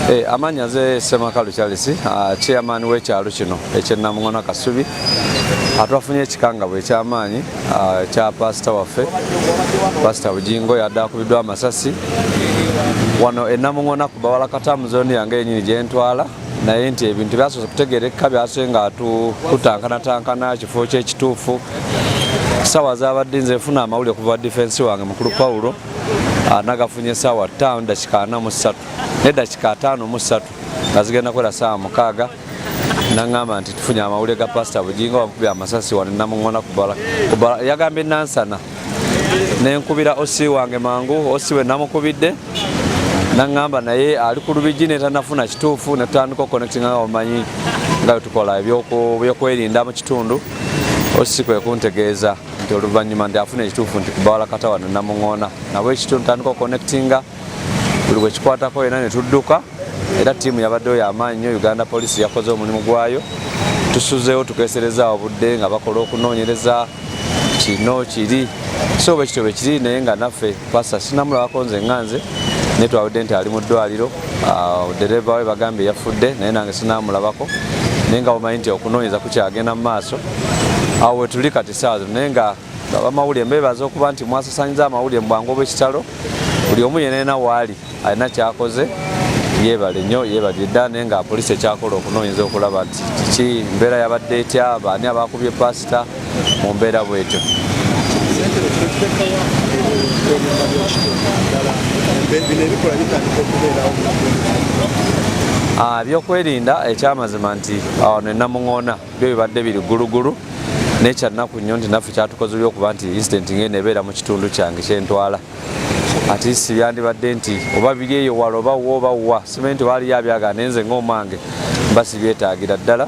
Eh, amanya nze Ssemakalu Charles, chairman w'ekyalo kino eky'e Kasubi. Atwafunye ekikangabwa eky'amaanyi ekya pasita waffe, Pasita Bugingo yadde akubiddwa amasasi wano e Namuŋona ku Bawala Katamu zone yange yenyini gye ntwala, naye nti ebintu byasoose kutegeereka, byasoose nga tutankanatankana kifo kyekituufu. Sawa zabadde nze nfuna amawulire kuva defense wange mukulu Paulo, nagafunye saawa 5 dakika 43 ne dakika 53 nga zigenda kuwera saawa 6, naŋŋamba nti tufunye amawulire ga Pasita Bugingo bamukubye amasasi wano Namuŋona kubala, yagambye Nansana. Nenkubira OC wange mangu, OC we namukubidde naŋŋamba naye ali ku Lubigi netanafuna kituufu, netutandika oconnectinga nga omanyi nga bwetukola ebyokwerinda mu kitundu. OC kwe kuntegeeza nti oluvannyuma nti afuna ekituufu nti kubawala kata wano Namuŋoona, nabwe ekitundu tandika oconnectinga buli bwe kikwatako yena ne tudduka. Era ttiimu yabaddeyo y'amaanyi nnyo. Uganda Police yakoze omulimu gwayo, tusuzeewo tukeeserezaawo obudde nga bakola okunoonyereza kino kiri, so bwe kityo bwe kiri. Naye nga naffe pasita sinamulabako nze nga nze, naye twawudde nti ali mu ddwaliro. Dereva we bagambye yafudde, naye nange sinamulabako, naye nga omanyi nti okunoonyeza kukyagenda mu maaso. Awo we tuli kati saawa zino. Naye nga abamawulire mbeebaza okuba nti mwasasanyiza amawulire mu bwangu obw'ekitalo. Buli omu yenena waali alina kyakoze, yeebale nnyo, yeebalire ddala. Naye nga poliisi ekyakola okunoonyeza okulaba nti kiki, mbeera yabadde etya, baani abakubye pasita mu mbeera bwetyo. Ebyokwerinda ekyamazima nti wano e Namuŋoona byo bibadde biri gulugulu, naye kyannaku nnyo nti naffe kyatukoze olyokuba nti incident ng'eno ebeera mu kitundu kyange kyentwala. Ati si byandibadde nti oba biri eyo wala oba wa oba wa, simanyi nti waaliyo abyagala, naye nze ng'omwange mba sibyetaagira ddala.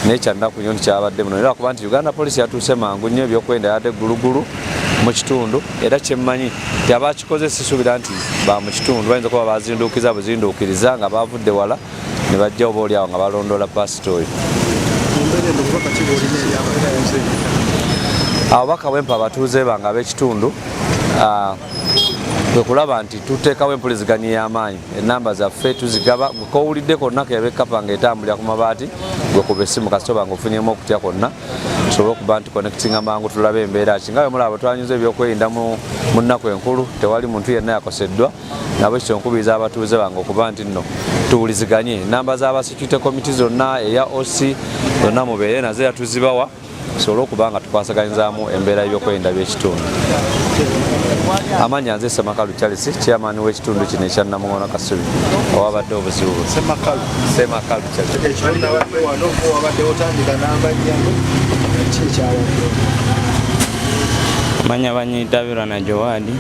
Naye kyannaku nnyo nti kyabadde muno, era kuba nti Uganda Police yatuuse mangu nnyo, ebyokwerinda yadde gulugulu mu kitundu. Era kyemmanyi nti abakikoze sisuubira nti ba mu kitundu, bayinza okuba bazinduukiza buzinduukiriza nga bavudde wala ne bajja oba oli awo nga balondoola pasita oyo. Ababaka bwempa abatuuze bange ab'ekitundu kwe kulaba nti tuteekawo empuliziganya ey'amaanyi. Enamba zaffe tuzigaba, gwe kowulidde konna kebe kapa ng'etambulira ku mabaati, gwe kuba essimu kasita oba ng'ofunyemu okutya kwonna, tusobole okuba nti connectinga mangu tulabe embeera ki. Nga bwe mulaba twanyuza ebyokwerinda mu nnaku enkulu, tewali muntu yenna yakoseddwa. Nabwe kityo nkubiriza abatuuze bange okuba nti nno tuwuliziganye. Enamba z'aba security committee zonna, eya OC, zonna mubeere nazo era tuzibawa, tusobole okuba nga tukwasaganyizaamu embeera y'ebyokwerinda by'ekitundu. Amanya nze Ssemakalu Charles, chairman w'ekitundu kino ekya Namuŋoona Kasubi owabadde obuzibu. Ssemakalu Charles. Manya banyitabirwa na Jowadi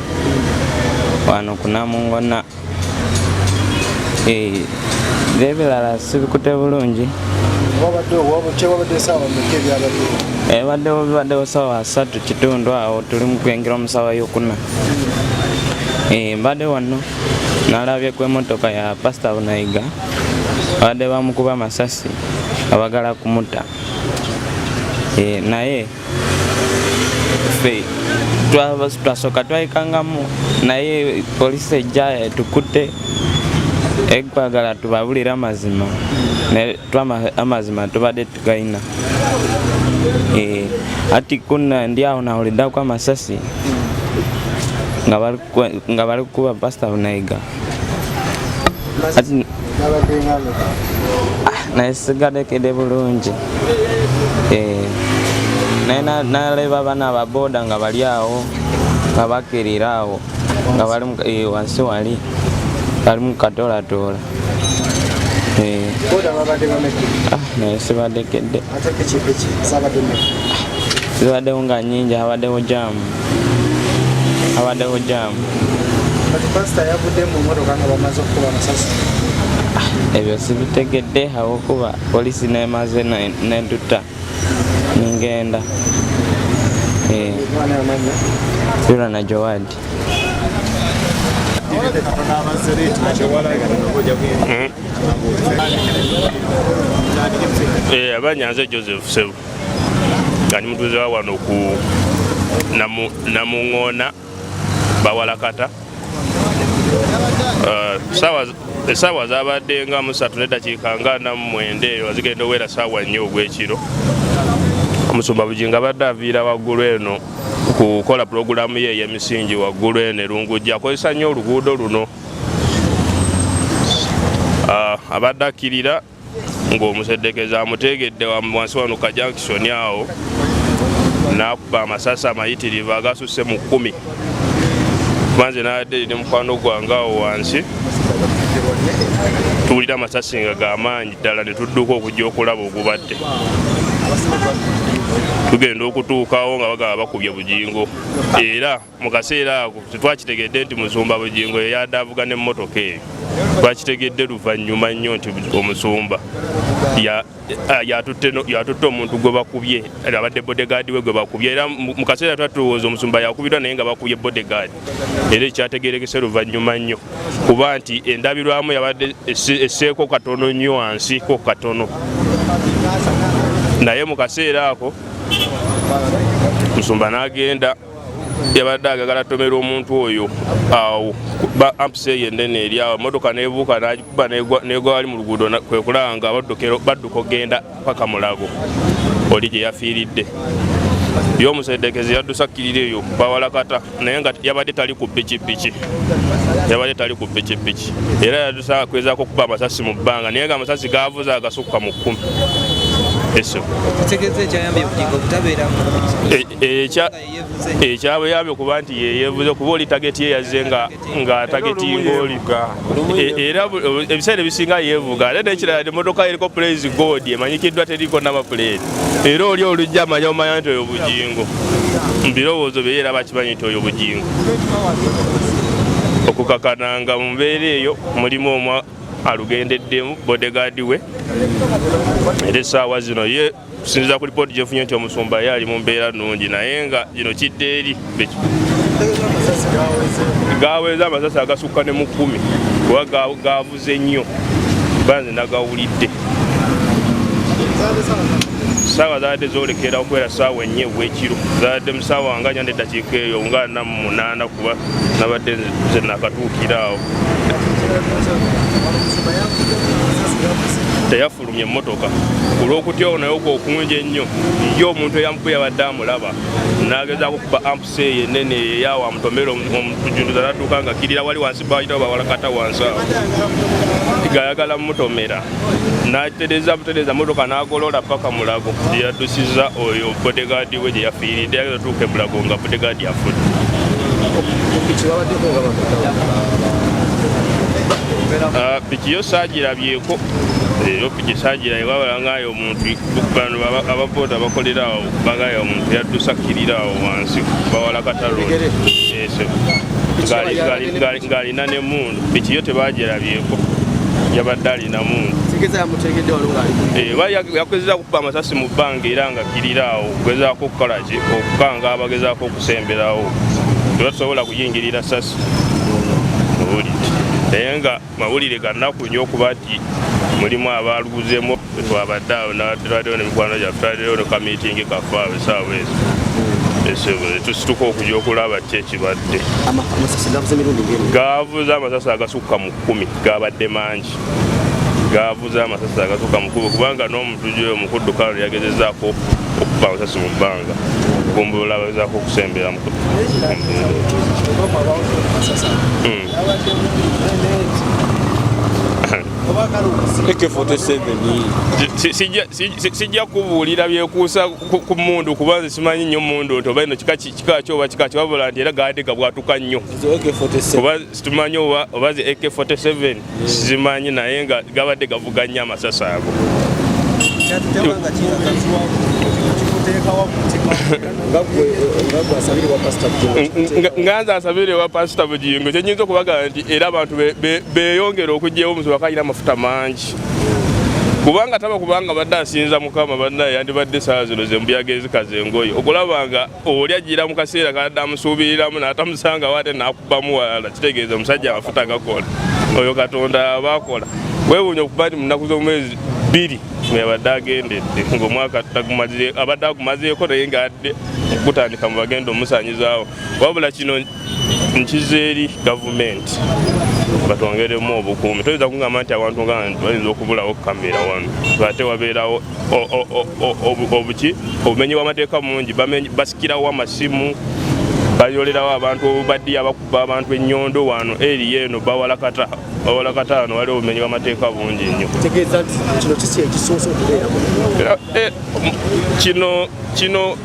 wano kunamungona. Ebirala sibikute bulungi. Ebaddewo bibaddewo sawa 3:15 awo, tuli mu kuyingira mu sawa yokuna. Mbadde wano nalabye ku emotoka ya Pasita Bunayiga, babadde bamukuba amasasi abagala kumuta. Naye ffe twasooka twayikangamu, naye poliisi ejja etukutte ekwagala tubabulire amazima, amazima tubadde tugayina. Ati kuna ndi awo nawuliddako amasasi nga bali kukuba Pasita Bunayiga, naye sigadekedde bulungi. Naye naleba bana ababoda nga bali awo nga bakirira awo nga bali wansi wali bali mu katoolatola. Naye sibadekedde, zibaddewo nga nyingi, abaddewo jaamu, abaddewo jaamu. Ebyo sibitegedde habwokuba polisi nemaze nedutta ningenda. Yura na Jowadi. Abanyanze Joseph Sebu, nga ndi mutuuze wa wano ku Namuŋoona Bawalakata. Essaawa zabadde nga 3 neddakiika nga 49 eyo zigenda owera 4:00 ogw'ekiro. Omusumba Bugingo abadde aviira waggulu eno kukola pulogulaamu ye ey'emisingi waggulu eno erungujja, akozesa nnyo oluguudo luno. Abadde akkirira ng'omuseddekeza amuteegedde wansi wano ka junction awo, n'akuba amasasi amayitirivu agasusse mu 10. Kubanze n'adde ne mukwano gwange awo wansi, tuwulira amasasi nga g'amaanyi ddala, ne tudduka okujja okulaba ogubadde. Tugenda okutuukawo nga bagamba bakubye Bugingo, era mu kaseera ako tetwakitegedde nti Musumba Bugingo yeyadde avuga n'emmotoka eyo. Twakitegedde luvannyuma nnyo nti omusumba yatutte omuntu gwe bakubye, abadde bodyguard we gwe bakubye. Era mu kaseera twatulowooza omusumba yakubiddwa, naye nga bakubye bodyguard. Era ekyategerekese luvannyuma nnyo kuba nti endabirwamu yabadde esseeko katono nnyo wansi ko katono, naye mu kaseera ako musumba n'agenda, yabadde agagala tomera omuntu oyo awo ampusi eyo enene eri awo, emotoka nebuuka nagikuba negwa wali mu luguudo, kwe kulaba nga badduka okgenda paka Mulago oli gye yafiiridde. Ye omuseddekezi yaddusa akkirira eyo Bawalakata, naye nga yabadde tali ku pikipiki, yabadde tali ku pikipiki, era yaddusa akwezaako okuba amasasi mu bbanga, naye nga amasasi gaavuze agasukka mu 10. Kitegeeza ekyayambye Bugingo obutabeera Ekyabayambye okuba nti yeyevuze, kuba oli target ye yazze nga targetinga oli, era ebiseera ebisinga yeevuga. Ate nekirala, emotoka eriko Praise God emanyikiddwa, teriko number plate, era oli olujja amanya omanya nti oyo Bugingo. Mu birowoozo bye era bakimanyi nti oyo Bugingo. Okukakananga mu mbeera eyo mulimu omu alugendeddemu, bodyguard we, era essaawa zino ye kusinziira ku lipooti gyefunye nti omusumba ye ali mu mbeera nnungi, naye nga gino kidde eri gaweza amasasi agasukka ne mu 10, kuba gavuze nnyo, banze nagawulidde. Saawa zaadde zoolekera okubeera 4:00 obwekiro, zaadde mu saawa nga 4 neddakiika eyo nga 48, kuba nabadde nze nakatuukira awo. Teyafulumye emmotoka olw'okutya naye okwo okungi ennyo. Ye omuntu eyamukuba yabadde amulaba, n'agezaako okuba ampusi eyo enene eyawo amutomera omutujunduza, n'adduka nga akkirira wali wansi bayitawo Bawalakata wansi awo, ng'ayagala mumutomera, n'atereza butereza motoka n'agolola paka Mulago gye yaddusiza oyo bodyguard we gye yafiiridde. Yageza tuuka e Mulago nga bodyguard afudde. Piki yo saagirabyeko leero, piki saagirabye, wabula ngaayo omuntu bano ababoda bakolera awo bagayo omuntu yaddusa akkirira awo wansi Bawalakata Road ng'alina n'emmundu. Piki yo tebagirabyeko, yabadde alina mundu, yakozesa kukuba amasasi mu bbanga, era nga akkirira awo okugezaako okukola ki, okukanga abagezaako okusemberawo, tebatusobola kuyingirira sasi owulidde. Naye nga mawulire gannaku nnyo okuba nti mulimu abaluguzeemu. Twabadde awo natwaddeyo nemikwano gyaffe, twaddeyo ne kamiitingi kaffe awo esaawa ezo tusituka okujja okulaba ki ekibadde. Gavuze amasasi agasukka mu 10, gabadde mangi, gavuze amasasi agasukka mu 10, kubanga n'omutujju oyo mukudduka yagezezaako okuba amasasi mu bbanga kumbulula abagezaako okusembera mu AK47. Sijja kubuulira byekuusa ku mundu, kuba nze simanyi nnyo mundu nti oba eno kika ki oba kika ki, wabula nti era gaadde gabwatuka nnyo, kuba situmanyi oba zi AK47 sizimanyi, naye nga gabadde gavuga nnyo amasasi ago. Nga nze asabire wa Pasita Bugingo, kyenyinza okubagamba nti era abantu beyongera okugyewo omuzibu akalina amafuta mangi, kubanga taba kubanga badde asinza Mukama bannaye, yandibadde saawa zino zembuyaga ezikaza engoye, okulaba nga oli ajjira mu kaseera kadde amusuubiriramu n'atamusangawo ate n'akubamu walala, kitegeeza omusajja amafuta gakola. Oyo Katonda aba akola. Weewuunya okuba nti mu nnaku z'omwezi 2 yabadde agendedde ng'omwaka abadde agumazeeko, naye ng'adde Gutandika mu bagenda omusanyizaawo. Wabula kino nkiza eri gavumenti batwongeremu obukuumi. Toyinza kugamba nti abantu nga bayinza okubulawo kamera wano, ate wabeerawo obuki, obumenyi bw'amateeka mungi. Basikirawo amasimu, bayolerawo abantu, baddiya, bakuba abantu ennyondo wano eriyo eno bawalakata bawalakata wano. Waliwo obumenyi bw'amateeka bungi nnyo. Tegeeza nti kino kisi ekisoose okubeeramu? Kino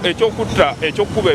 ekyokutta, ekyokuba.